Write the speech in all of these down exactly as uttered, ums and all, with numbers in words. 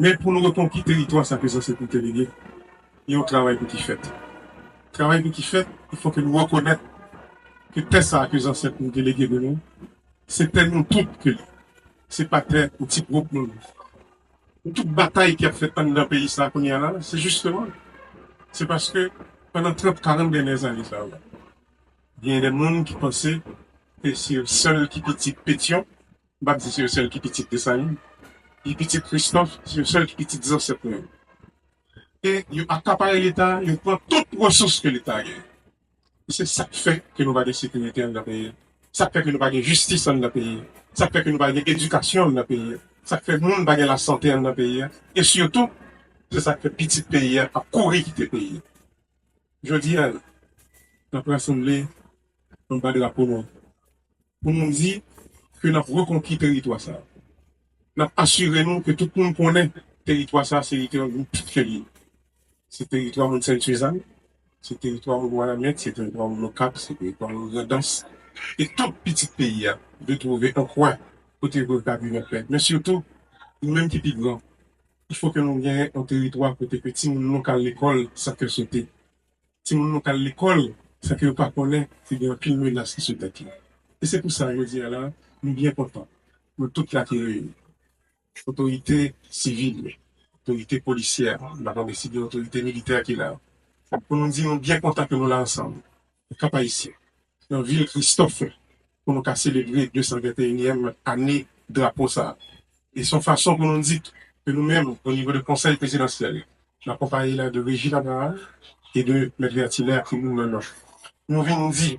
Men pou nou rekonki teritwa sa ke zansèt nou te lege, gen yon travay pou ki fèt. Travay pou ki fèt, il faut que nou rekonèt ke tè sa ke zansèt nou te lege pou nou, se tè nou tout ke li. Se pa tè yon ti gwoup moun. Tout batay ki ap fèt anndan peyi sa kounye a la, se jisteman, se paske pandan trant, karant dènyè zane sa yo, gen de moun ki panse ke se yo sèl ki pitit Petyon, m p ap di se yo sèl ki pitit Desalin, ki pitit Kristòf, se yo sèl ki pitit zansèt nou yo. E yo akapare Leta, yo pran tout resous ke Leta gen. E se sa k fè ke nou pa gen sekirite anndan peyi a. Sa k fè ke nou pa gen jistis anndan peyi a. Sa k fè ke nou pa gen edikasyon anndan peyi a. Sa k fè moun pa gen lasante anndan peyi a. E sitou, se sa k fè pitit peyi a ap kouri kite peyi a. Jodi a, n ap rasanble anba drapo nou an pou nou di ke n ap rekonki teritwa sa a. N ap asire nou ke tout moun konnen teritwa sa a se teritwa nou tout ke li ye. Se teritwa moun Sent Sizann, se teritwa moun Wanament, se teritwa moun Okap, se teritwa moun Grandans. E tout pitit peyi a dwe twouve yon kwen kote pou yo ka viv anpè. Men sitou, nou menm ki pi gran, il faut que nou gen yon teritwa kote ke timoun nou ka al lekòl san kè sote. Timoun nou ka al lekòl san ke yo pa konnen ke gen anpil menas ki sou tèt yo. E se pou sa, jodi a la, nou byen kontan. Nou tout la ki reyini. Otorite sivil, otorite polisyè, m pa konnen si gen otorite militè ki la. Pou nou di nou byen kontan ke nou la ansanm. Kap Ayisyen, nan vil Kristòf, pou nou ka selebre de san venteyinyèm ane drapo sa a. E se yon fason pou nou di ke nou menm, o nivo de Konsèy Prezidansyèl, n akonpaye la de Régine Abraham e de Mèt Vertinè ki moun nan nou. Nou vin di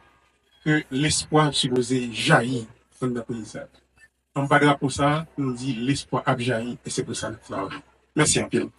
ke lespwa sipoze jayi anndan peyi sa a. Anba drapo sa a, nou di lespwa ap jayi e se pou sa n ap travay. Mèsi anpil.